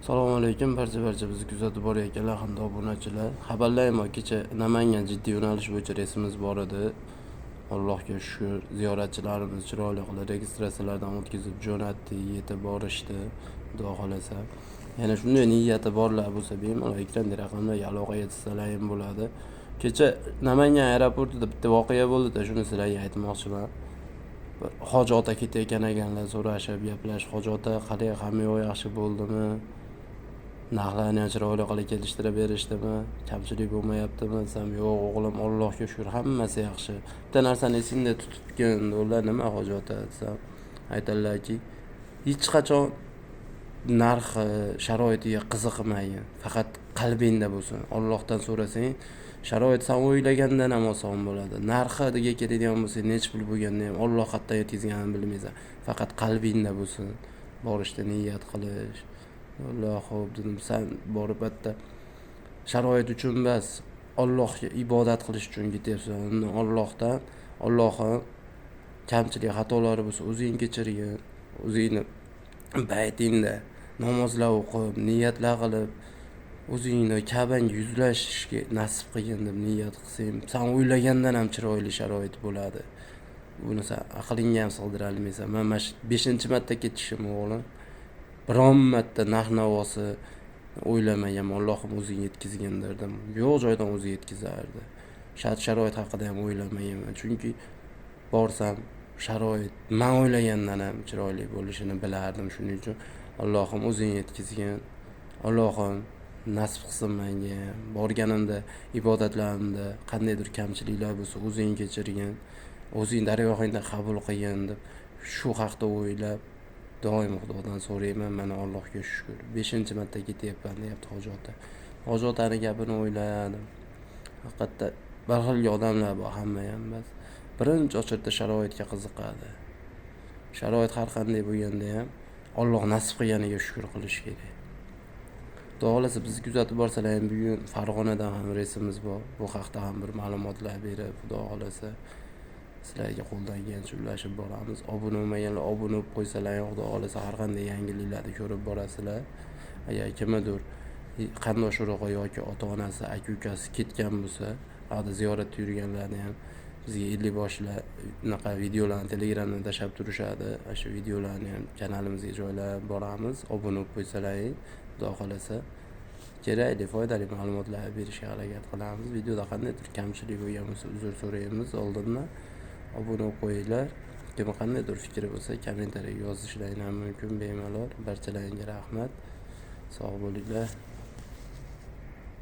Assalomu alaykum barcha bizni kuzatib borayotganlar hamda obunachilar. Xabarlayman, kecha Namangan jiddiy yo'nalish bo'yicha reysimiz bor edi. Allohga shukr, ziyoratchilarimiz chiroyli qilib registratsiyalardan o'tkazib jo'natdi, yetib borishdi. Xudo xolasa. Yana shunday niyati borlar bo'lsa, bemalol ekranda raqamlarga aloqaga chiqsalar ham bo'ladi. Kecha Namangan aeroportida bitta voqea bo'ldi-da, shuni sizlarga aytmoqchiman. Bir hoji ota ketayotgan ekanlar, so'rashib, gaplashib, hoji ota qalay, hamma yoq yaxshi bo'ldimi? Narxlarni ham chiroyli qilib kelishtirib berishdimi? Kamchilik bo'lmayaptimi desam, yo'q o'g'lim, Allohga shukr, hammasi yaxshi. Bitta narsani esingda tutibgin, ular nima hoji ota desam, aytadilarki, hech qachon narxi, sharoitiga qiziqmagin, faqat qalbingda bo'lsin. Allohdan so'rasang, sharoit san o'ylagandan ham oson bo'ladi. Narxiga keladigan bo'lsa, necha pul bo'lganda ham Alloh qayerdan yetkazganini bilmaysan. Faqat qalbingda bo'lsin. Borishda niyat qilish. Alloh xo'p dedim, san borib bitta sharoit uchun emas, Allohga ibodat qilish uchun ketyapsan. Uni Allohdan, Allohim kamchilik xatolari bo'lsa o'zing kechirgin, o'zingni baytingda namozlar o'qib, niyatlar qilib, o'zingni Ka'bangga yuzlashishga nasib qilgin deb niyat qilsang, san o'ylagandan ham chiroyli sharoit bo'ladi. Buni san aqlingga ham sig'dira olmaysan. Men mana shu 5-marta ketishim o'g'lim. Biron marta narx-navosi o'ylamaganman. Allohim o'zing yetkazgin derdim. Yo'q joydan o'zi yetkazardi. Shart sharoit haqida ham o'ylamaganman. Chunki borsam sharoit men o'ylagandan ham chiroyli bo'lishini bilardim. Shuning uchun Allohim o'zing yetkazgin. Allohim nasib qilsin menga. Borganimda ibodatlarimda qandaydir kamchiliklar bo'lsa o'zing kechirgin. O'zing dargohingda qabul qilgin deb shu haqda o'ylab doim Xudodan so'rayman. Mana Allohga shukr. 5-marta ketyapman deyapti hoji ota. Hoji otani gapini o'yladim. Haqiqatda bir xil odamlar bor, hamma ham emas. Birinchi ochirda sharoitga qiziqadi. Sharoit har qanday bo'lganda ham Alloh nasib qilganiga shukr qilish kerak. Xudo xolasa bizni kuzatib borsalar ham bugun Farg'onadan ham reysimiz bor. Bu haqda ham bir ma'lumotlar berib, Xudo xolasa sizlarga qo'ldan kelgancha ulashib boramiz. Obuna bo'lmaganlar obuna bo'lib qo'ysalar ham Xudo xolasa har qanday yangiliklarni ko'rib borasizlar. Agar kimnidir qarindosh urug'i yoki ota-onasi, aka-ukasi ketgan bo'lsa, haqida ziyoratda yurganlarni ham bizga 50 boshlar unaqa videolarni Telegramdan tashlab turishadi. Shu videolarni ham kanalimizga joylab boramiz. Obuna bo'lib qo'ysalaring, Xudo xolasa kerakli, foydali ma'lumotlar berishga harakat qilamiz. Videoda qandaydir kamchilik bo'lgan bo'lsa, uzr so'raymiz oldindan. Obuna bo'lib qo'yinglar. Kim qandaydir fikri bo'lsa, kommentariyaga yozishlaring ham mumkin bemalol. Barchalaringga rahmat. Sog' bo'linglar.